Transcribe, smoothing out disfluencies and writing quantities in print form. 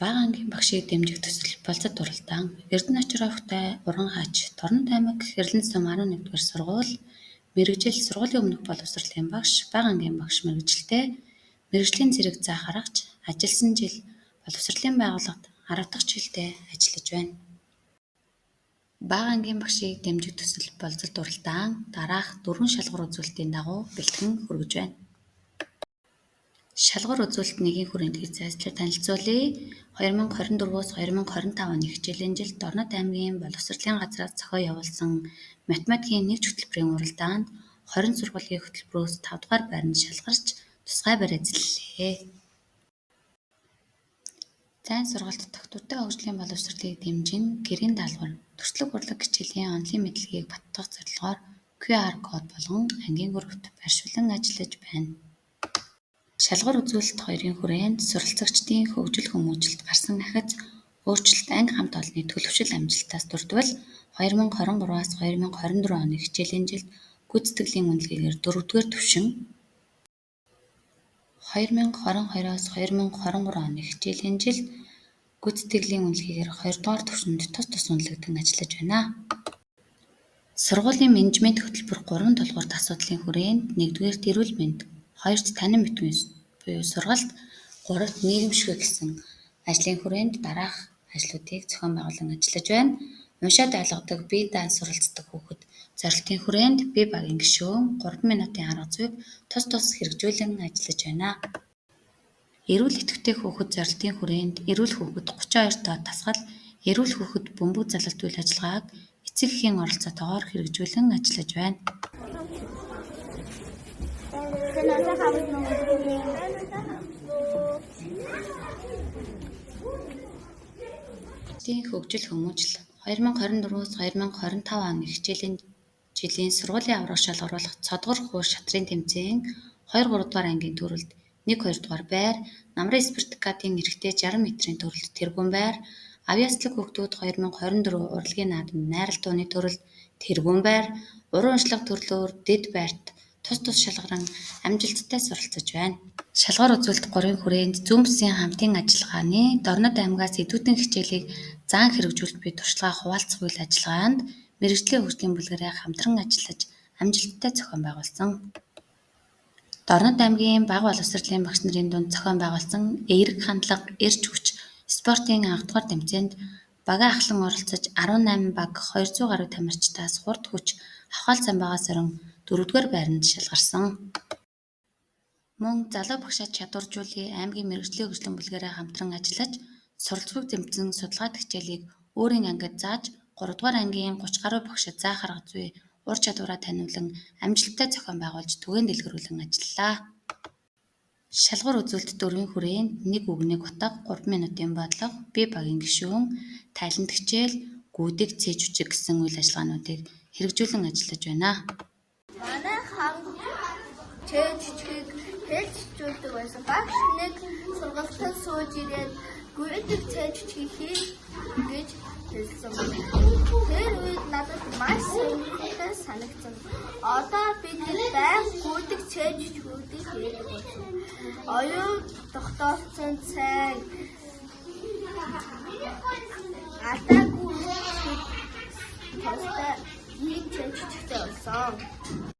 Бага ангийн багшийг дэмжих төсөл болзот уралдаан Эрдэнэ Очировтой Уранхаач Дорнод аймаг Хэрлэн сум 11-р сургууль мэргэжил сургуулийн өмнөх боловсролын багш бага ангийн багш мэргэжилтэй мэргэжлийн зэрэг заах аргач ажилласан жил боловсролын байгууллагад 10 дахь жилдээ ажиллаж байна. Бага ангийн багшийг дэмжих төсөл болзолт уралдаан дараах дөрвөн шалгуур үзүүлэлтийн дагуу бэлтгэн хүргэж байна. Шалгуур үзүүлэлт нэгийн хүрээнд хийсэн ажлаар танилцуулъя. 2024-өөс 2025 оны хичээлийн жилд Дорнод аймгийн боловсролын газраас зохион явуулсан математикийн нэгж хөтөлбөрийн уралдаанд 20 сургуулийн хөтөлбөрөөс 5 дугаар байранд шалгарч тусгай байр эзэллээ. Зайн сургалт тогтвортой хөгжлийн боловсролыг дэмжин гэрийн даалгавар төрслөг урлаг хичээлийн онолын мэдлэгийг батжуулах зорилгоор QR код болгон ангийн гүрвт байршуулан ажиллаж байна. Шалгуур үзүүлэлт хоёрын хүрээнд суралцагчдын хөгжил хүмүүжилт гарсан ахиц өөрчлөлт анги хамт олонны төлөвшил амжилтаас дурдвал 2023-аас 2024 оны хичээлийн жилд гүйцэтгэлийн үнэлгээгээр 4-р түвшин, 2022-оос 2023 оны хичээлийн жилд гүйцэтгэлийн үнэлгээгээр 2-р түвшинд тус тус үнэлэгдэн ажиллаж байна. Сургуулийн менежмент хөтөлбөр 3 тулгуурт асуудлын хүрээнд 1-р эрүүл мэнд, 2-т танин битгий буюу сургалт, 3-т нийгэмшиг гэсэн ажлын хүрээнд дараах ажлуудыг зохион байгуулан ажиллаж байна. Уншаад ойлгодог, бие даан суралцдаг хүүхэд зорилтын хүрээнд бие багийн гишүүн 3 минутын арга зүйг тус тус хэрэгжүүлэн ажиллаж байна. Эрүүл идэвхтэй хүүхэд зорилтын хүрээнд эрүүл хүүхэд 32 тоо дасгал, эрүүл хүүхэд бөмбөг залалт үйл ажиллагааг эцэг эхийн оролцоотойгоор хэрэгжүүлэн ажиллаж байна. Хөгжил хүмүүжил 2024-өөс 2025 оны хичээлийн жилийн сургуулийн аварга шалгаруулах цодгор хуу шатрын тэмцээн 2 3 дугаар ангийн төрөлд 1 2 дугаар байр, намрын спартакиадын эрэгтэй 60 метрийн төрөлд тэргүүн байр, авьяаслаг хүүхдүүд 2024 урлагийн наадамд найрал дууны төрөлд тэргүүн байр, уран уншлага төрлөөр дэд байрт тус тус шалгаран амжилттай суралцаж байна. Шалгуур үзүүлэлт 3-ын хүрээнд зүүн бүсийн хамтын ажиллагааны Дорнод аймгаас эдүтэн хичээлийг заан хэрэгжүүлж буй туршлагаа хуваалцах үйл ажиллагаанд мэргэжлийн хөгжлийн бүлгэрээ хамтран ажиллаж амжилттай зохион байгуулсан. Дорнод аймгийн бага боловсролын багш нарын дунд зохион байгуулсан эерэг хандлага, эрч хүч спортын анхдугаар тэмцээнд багаа ахлан оролцож 18 баг 200 гаруй тамирчдаас хурд хүч, хавхаал самбаагаас орон 4-р байранд шалгарсан. Мөн залуу багшаа чадваржуулъя аймгийн мэргэжлийн хөгжлийн бүлгэрээ хамтран ажиллаж суралцахыг зэмцэн судалгаа хичээлийг өөрийн ангид зааж 3-р ангийн 30 гаруй багшид заах арга зүй, ур чадвараа таниулан амжилттай зохион байгуулж түгээн дэлгэрүүлэн ажиллалаа. Шалгуур үзүүлэлт 4-ийн хүрээнд нэг үг нэг утга, 3 минутын бодлого, бие багийн гишүүн, тайланд хичээл, гүйдэг, цээ жүжиг гэсэн үйл ажиллагаануудыг хэрэгжүүлэн ажиллаж байна. Манай хан цээ жүжигийг хэлжүүлдэг байсан. Багш нэг сургалтанд сууж ирээд гүйдэг цээ жүжигийг хий гэж хэлсэн. Тэр үед надад маш сонирхолтой санагдсан. Одоо бид байнга гүйдэг цээ жүжигүүдийг хийдэг болсон. Оюун тогтоолцсон цай алдаагүй тустай ийм цээ жүжигтэй болсон.